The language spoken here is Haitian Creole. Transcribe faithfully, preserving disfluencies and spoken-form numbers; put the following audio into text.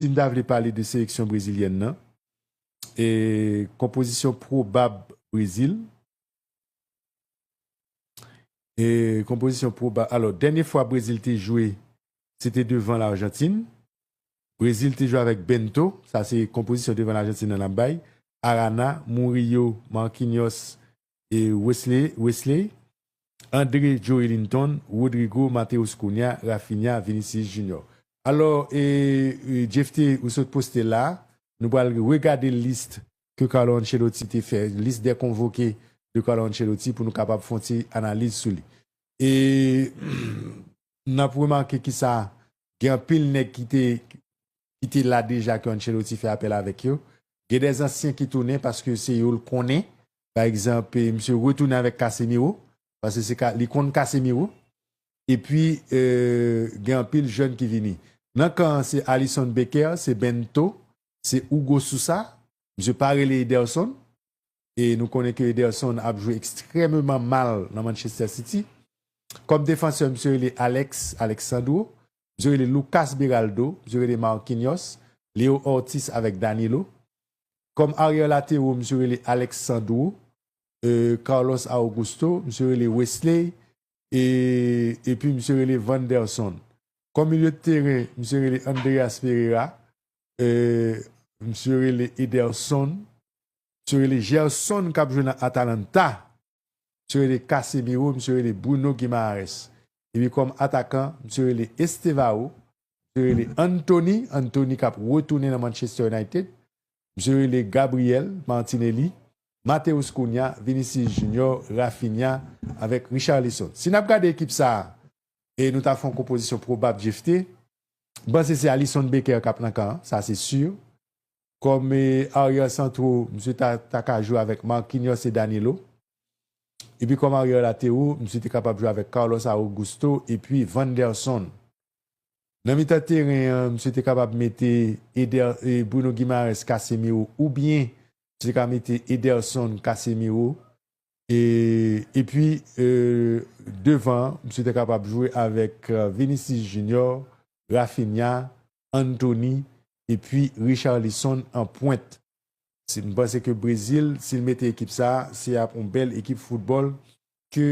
si m ta vle pale de seleksyon brezilyèn nan, e konpozisyon pwobab Brezil, e konpozisyon pwobab, alò, dènye fwa Brezil te jwe, se te devan Lajantin. Brezil te jwe avèk Bento, sa se konpozisyon devan Lajantin nan n ap bay, Arana, Murillo, Marquinhos, e Wesley, Wesley, André, Joelinton, Rodrygo, Matheus Cunha, Raphinha, Vinicius Junior. Alò, e, e, Jephté, ou sot poste la, nou pral regade lis ke Carlo Ancelotti te fè, lis dè konvoke de Carlo Ancelotti pou nou kapab fè yon ti analiz sou li. E n ap remake ki sa, gen anpil nèg ki te, ki te la deja ke Ancelotti fè apèl avèk yo. Gen dè zansyen ki tounen paske se yo l konnen. Pa egzanp, e, misye retounen avèk Casemiro, paske se ka, li konn Casemiro. Epi, e, gen anpil jèn ki vini. Nan kan an, se Alisson Becker, se Bento, se Hugo Sousa. Misye pa rele Ederson. E nou konnen ke Ederson ap jwe ekstrèmeman mal nan Manchester City. Kòm defansè, misye rele Alex Alexandro. Misye rele Lucas Beraldo. Misye rele Marquinhos, Leo Ortiz avèk Danilo. Kòm aryè latero, misye rele Alexandro, e, Carlos Augusto, misye rele Wesley, e, epi misye rele Vanderson. Kòm milye de teren, misye rele Andreas Pereira, e, misye rele Ederson, misye rele Gerson k ap jwe nan Atalanta, misye rele Casemiro, misye rele Bruno Guimaraes. Epi kòm atakan, misye rele Estevao, misye rele Anthony, Anthony k ap retounen nan Manchester United, misye rele Gabriel Martinelli, Matheus Cunha, Vinicius Junior, Raphinha avèk Richarlison. Si n ap gade ekip sa a, e nou ta fè yon konpozisyon pwobab Jephté, m panse se Alisson Becker k ap nan kan an, sa se si. Kòm, e, aryè santwo, misye ta, ta ka jwe avèk Marquinhos e Danilo. Epi kòm aryè latero, misye te kapab jwe avèk Carlos Augusto epi Vanderson. Nan mitan teren an, misye te kapab mete Eder, e, Bruno Guimaraes, Casemiro, oubyen misye te ka mete Ederson, Casemiro. E, epi, e, devan, misye te kapab jwe avèk, e, Vinicius Junior, Raphinha, Anthony, epi Richarlison an pwent. Si, m panse ke Brezil, si l mete ekip sa a, se ap yon bèl ekip foutbòl ke